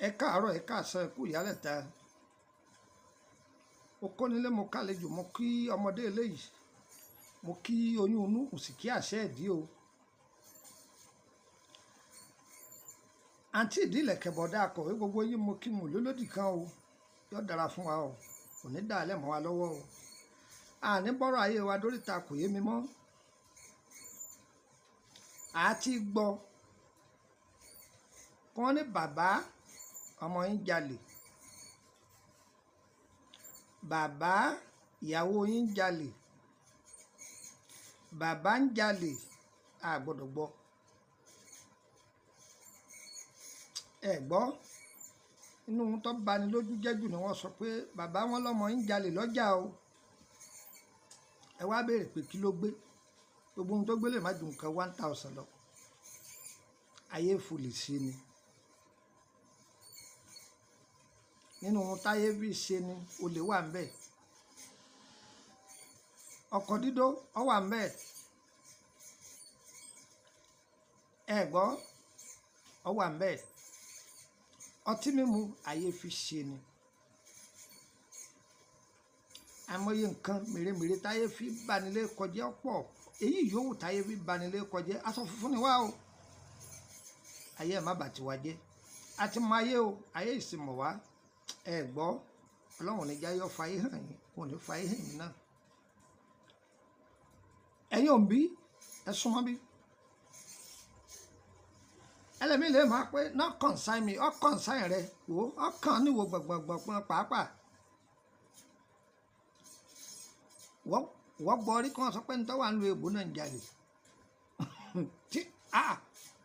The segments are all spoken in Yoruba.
Ẹ káàárọ̀, ẹ káàsán, ẹ kú ìyálẹ̀ta. Mo kónílé, mo kálejò, mo kí ọmọdé eléyìí, mo kí oyún inú, mo sì kí àṣẹ ìdí o. Àǹtí ìdílẹ̀kẹ̀ bọ̀dá akọ̀wé gbogbo yín mo kí, mo lólódì kan o. Yóò dára fún wa o, kò ní dàálẹ̀ mọ́ wa lọ́wọ́ o. Àní bọ́rọ̀ ayé wa dóríta kò yé mi mọ́. Àti gbọ́ kí wọ́n ní bàbá ọmọ yín jalè, bàbá ìyàwó yín jalè, bàbá ń jalè, a gbọ́dọ̀ gbọ́. Ẹ gbọ́, inú ohun tó bani lójú jẹ́ jù ni wọ́n sọ pé bàbá wọn lọ́mọ ń jalè lọ́jà o. Ẹ wá béèrè pé kí ló gbé? Gbogbo ohun tó gbé lè má ju nǹkan 1000 lọ. Ayé fòlì sí ni. Nínú ohun táyé fi ṣe ni olè wà ń bẹ̀. Ọkọ̀ dídó ọ wà ń bẹ̀. Ẹ gbọ́, ọ wà ń bẹ̀. Ọtí mímu ayé fi ṣe ni. Àìmọye nǹkan mèremère táyé fi banilé kọjá pọ̀. Èyí yòówù táyé fi banilé kọjá. Aṣọ funfun ni wá o. Ayé ẹ̀ má bà tiwa jẹ́. A ti mọ ayé o, ayé ìsìnmọ̀ wá. Ẹ gbọ́, Ọlọ́run ní jáyọ́ fayé hàn yín, kò ní fayé hàn yín náà. Ẹ̀yin òǹbí, ẹ súnmọ́ bí. Ẹlẹ́mìí lè máa pé not concern me, ọ concern rẹ, wò ó kàn níwò gbọ̀ngbọ̀ngbọ̀n pàápàá. Wọ́n gbọ́ rí kí wọ́n sọ pé nítorí wà ń lo èbó náà ń jalè. Tí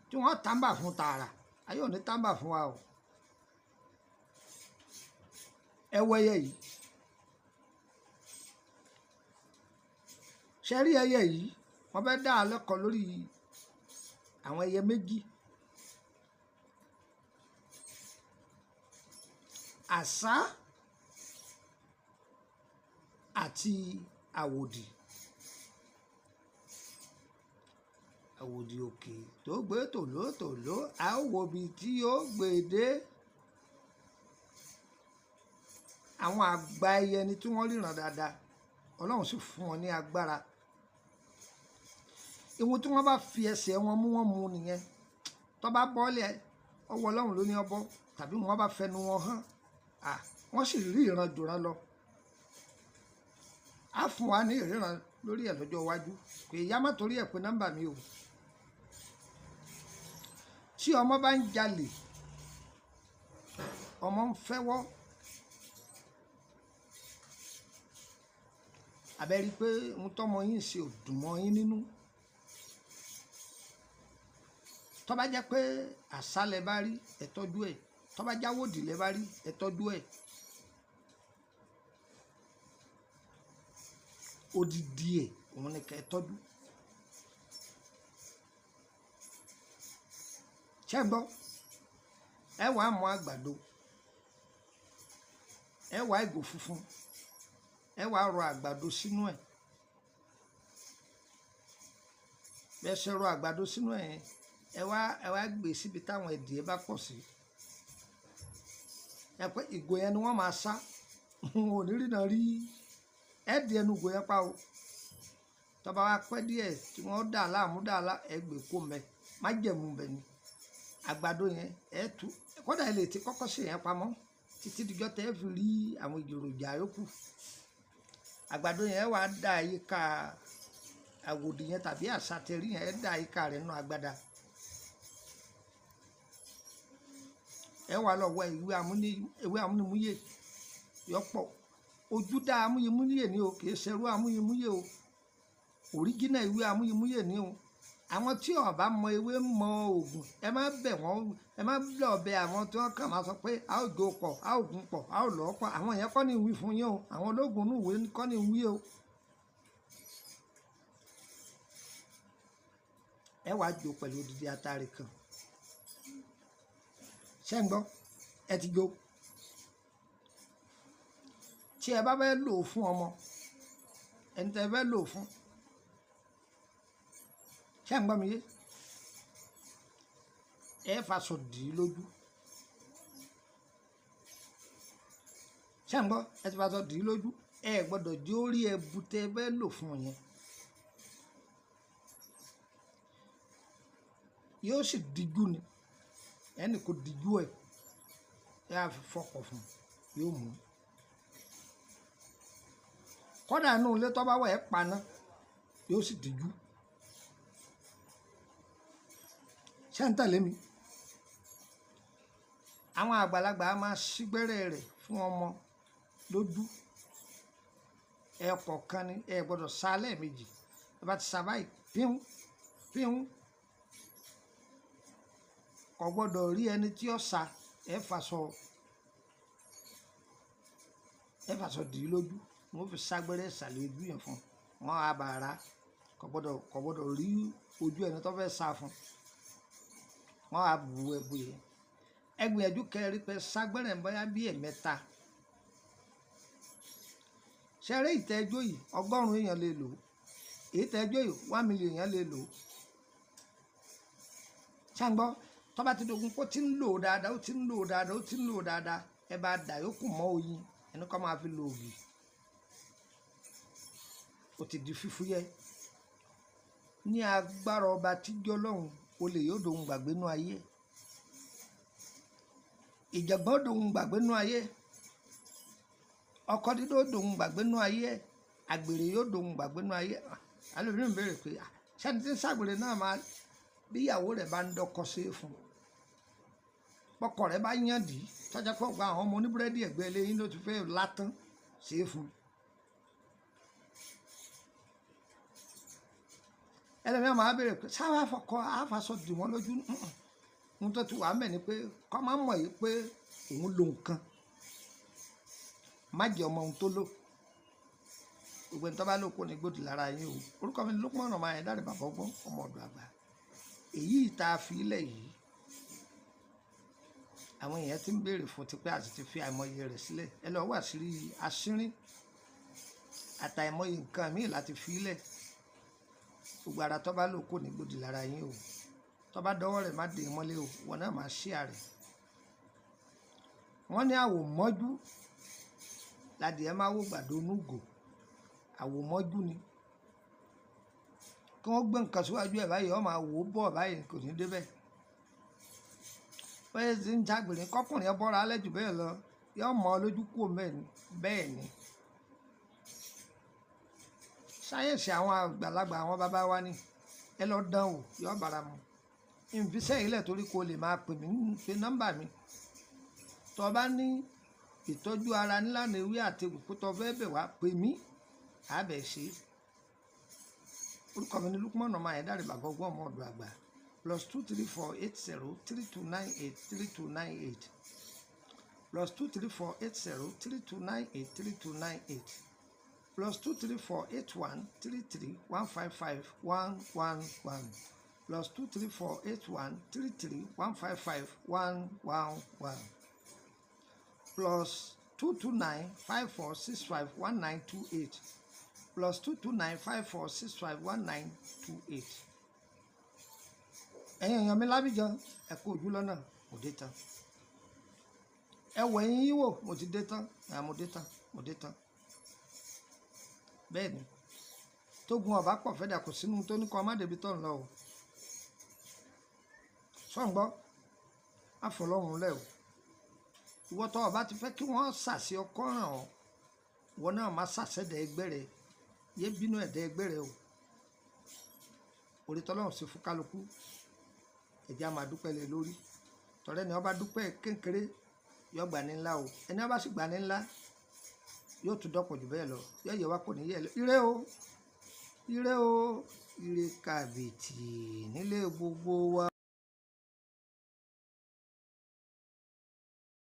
tí wọ́n tàǹbà fún tààrà, ayé ò ní tàǹbà fún wa o. Ẹ wo ẹyẹ yìí. Ṣé rí ẹyẹ yìí? Wọ́n fẹ́ dá a lẹ́kọ̀ọ́ lórí àwọn ẹyẹ méjì. Àṣá àti àwòdì. Àwòdì òkè tó gbé tòlótòló, a ó wo ibi tí ó gbé dé. Àwọn àgbà ẹyẹ ni tí wọ́n ríran dáadáa. Ọlọ́run sì fún wọn ní agbára. Ìwọ̀n tí wọ́n bá fi ẹsẹ̀ wọn mú, wọ́n mú nìyẹn. Tó bá bọ́lẹ̀, ọwọ́ Ọlọ́run ló ní ọbọ, tàbí wọ́n bá fẹnu wọn hàn, wọ́n sì rí ìran jùran lọ. Á fún wa ní ìríran lórí ẹ̀ lọ́jọ́ iwájú. Kò yá má torí ẹ̀ pé nọ́mbà mi o. Tí ọmọ bá ń jalè, ọmọ ń fẹ́wọ́. Àbẹ́ rí pé ohun tọ́mọ yín ṣe ò dùn mọ́ yín nínú. Tó bá jẹ́ pé àṣá lẹ bá rí, ẹ tọ́jú ẹ̀. Tó bá jáwòdì lẹ bá rí, ẹ tọ́jú ẹ̀. Odidi ẹ̀, òun ni kẹ́ ẹ tọ́jú. Ṣé ẹ gbọ́? Ẹ wàá mú àgbàdo. Ẹ wàá ìgò funfun. Ẹ wàá rọ àgbàdo sínú ẹ̀. Bẹ́ẹ̀ ṣe rọ àgbàdo sínú ẹ̀ yẹn, ẹ wá gbé síbi táwọn ẹdìẹ bá pọ̀ sí. Ẹ pé ìgò yẹn ni wọ́n máa sá. Wọn ò ní rína rí. Ẹ di ẹnu ìgò yẹn pa o. Tó bá wá pẹ́ díẹ̀ tí wọ́n dà láàmú dà lá, ẹ gbé kó mbẹ. Májẹ̀mú bẹ̀ ni. Àgbàdo yẹn ẹ tú. Kódà ẹ lè ti kọ́kọ́ sè yẹn pamọ́ títí dijọ́ tẹ́ ẹ fi rí àwọn èròjà yòókù. Àgbàdo yẹn wá dà yíká àwòdì yẹn tàbí àṣá tẹ rí yẹn, ẹ dà yíká rẹ̀ nínú agbada. Ẹ wá lọ wá ewé amúnimúyè yọpọ̀. Ojú dá amúnimúyè ni o, kì í ṣe irú amúnimúyè o. Òríjínà ewé amúnimúyè ni o. Àwọn tí ò bá mọ ewé mọ òògùn, ẹ má bẹ̀ wọ́n, ẹ má lọ bẹ àwọn tí wọ́n kàn máa sọ pé a ó jó pọ̀, a ó gún pọ̀, a ó lọ́ pọ̀. Àwọn yẹn kọ́ ni wí fún yín o. Àwọn ológun inú ìwé kọ́ ni wí o. Ẹ wá jó pẹ̀lú odidi atare kan. Ṣé ń gbọ́? Ẹ ti jó. Tí ẹ bá fẹ́ lò ó fún ọmọ, ẹni tí ẹ fẹ́ lò ó fún. Ṣé ń gbọ́ mi yé? Ẹ fàṣọ dì í lójú. Ṣé ń gbọ́? Ẹ ti faṣọ dì í lójú. Ẹ gbọ́dọ̀ jẹ́ orí ẹbu tẹ́ ẹ fẹ́ lò fún un yẹn. Yóò sì díjú ni, ẹnì kò díjú ẹ, ẹ á fi fọkọ̀ fún un, yóò mú un. Kọ́dà inú ilé tó bá wà, ẹ paná, yóò sì díjú. Ṣé ń tẹ̀lé mi? Àwọn àgbàlagbà á máa sígbẹ́rẹ́ rẹ̀ fún ọmọ lójú. Ẹ kọ̀ọ̀kan ni, ẹ gbọ́dọ̀ sá lẹ́ẹ̀mejì. Ẹ bá ti sá báyìí, píhún píhún, kò gbọ́dọ̀ rí ẹni tí ó sá. Ẹ fàṣọ dì í lójú, wọ́n fi ságbẹ́rẹ́ ìsàlẹ̀ ojú yẹn fún wọn, á bá ara. Kò gbọ́dọ̀ rí ojú ẹni tó fẹ́ sá fún wọn, á bu ẹbu yẹn. Ẹ gbìyànjú kẹrí pé ságbẹ́rẹ́ ń bóyá bí ẹ̀mẹ́ta. Ṣeré ìtẹ́jọ́ yìí, 100 èèyàn lè lò. Èyí tẹ́jọ́ yìí, 1 million èèyàn lè lò. Ṣàǹgbọ́, tó bá ti dogun kó ti ń lò dáadáa, ó ti ń lò dáadáa, ó ti ń lò dáadáa, ẹ bá dà yókù mọ́ oyin, ẹni kọ́ máa fi lo ògì, ó ti di fífúyẹ́. Ní agbára ọba tíjọ́ lọ́hùn, olè yóò dohun gbàgbé nú ayé, ìjàngbọ̀n dohun gbàgbé nú ayé, ọkọ dídó dohun gbàgbé nú ayé, àgbèrè yóò dohun gbàgbé nú ayé. Alóbìnrin ń béèrè pé sẹ́ni tí ń ṣàgbèrè náà máa bí ìyàwó rẹ̀ bá ń dọ́kọ sí fún un, bọ́kọ rẹ̀ bá yàn dì í, tọ́jà pọ̀ gba àwọn ọmọ oníbúrẹ́dì ẹ̀gbẹ́ ilé yín ló ti fẹ́ látán sí fún un. Ẹlẹ́mìí máa béèrè pé sáwá fọkọ àfàsọ dì wọ́n lójú. Ohun tó ti wà mẹ́ ni pé kọ́ máa mọ̀ yìí pé òun lo nǹkan, má jẹ́ ọmọ ohun tó lò. Gbogbo ẹni tó bá lò kó ní gbòdì lára yín o. Orúkọ mi ni Lukman ọmọ ayé dáre, bàbá ọgbọ́n, ọmọ ọ̀dọ̀ àgbà. Èyí tá a fi ilẹ̀ yìí, àwọn èèyàn ti ń béèrè fún tipẹ́, àti ti fi àìmọye rẹ̀ sílẹ̀. Ẹ lọ wá sírí asínrín àtàìmọye nǹkan míì láti fi ilẹ̀. Gbogbo ara tó bá lò kó ní gbòdì lára yín o. Tó bá dọwọ́ rẹ̀, má dé mọ́lé o, wọn náà máa ṣí àrẹ̀. Wọ́n ní àwòmọ́jú ládìẹ máa wò gbàdo onúgò. Àwòmọ́jú ni kí wọ́n gbé nǹkan síwájú ẹ̀ báyìí, wọ́n máa wò ó bọ̀ báyìí, kò ní débẹ̀. Bẹ́ẹ̀ sì ń jágbèrè kọkùnrin ẹ bọ́ra alẹ́ jù bẹ́ẹ̀ lọ, yóò mọ ọ lójú kúrò mẹ́rin. Bẹ́ẹ̀ ni sáyẹ̀nsì àwọn àgbàlagbà, àwọn bàbá wa ní ẹ lọ dán o, yóò bára mu. Ìfisẹ́ ilẹ̀ torí kò lè máa pè mí pé nọ́mbà mi. Tó bá ní ìtọ́jú ara nílànà ewé àti egbò tó fẹ́ bẹ̀ wá, pè mí, àbẹ̀ ṣe. Orúkọ mi ni Lukman ọmọ Ayédáre, bàbá ọgbọ́n, ọmọ ọ̀dọ̀ àgbà. +234 80 3298 3298, +234 80 3298 3298, +234 81 33 155 111, +234 81 33 155 111, +229 54 65 1928, +229 54 65 1928. Ẹ̀yin èèyàn mi lábìjan, ẹ kú ojú lọ́nà, mo dé tán. Ẹ wọ̀ ẹ̀yin yín wò, mo ti dé tán, mo dé tán, mo dé tán. Bẹ́ẹ̀ ni, tógun ọ̀bá pọ̀ fẹ́ dà kò sínú tó ní kọ́ ọmọdé débi tó ń lọ o. Sọ̀ǹgbọ́ àfọlọ́hún lẹ̀ o. Ìwọ tó ọba ti fẹ́ kí wọ́n sàṣẹ ọkọ ràn ọ́, ìwọ náà má sàṣẹ̀dẹ̀ ẹgbẹ́ rẹ, yé bínú ẹ̀dẹ̀ ẹgbẹ́ rẹ o. Orí tọ́lọ́run ṣe fún kálukú, ẹ̀jẹ̀ á máa dúpẹ́ lé lórí. Tọ́rẹ́ ni ọba dúpẹ́ kékeré, yọ gbà ní ńlá o. Ẹni ọba sì gbà ní ńlá, yóò tún dọ́pọ̀ jù bẹ́ẹ̀ lọ. Yọ yẹ wá kò ní yẹ lọ. Ire o, ire o, ire kàbìtì nílé gbogbo wa.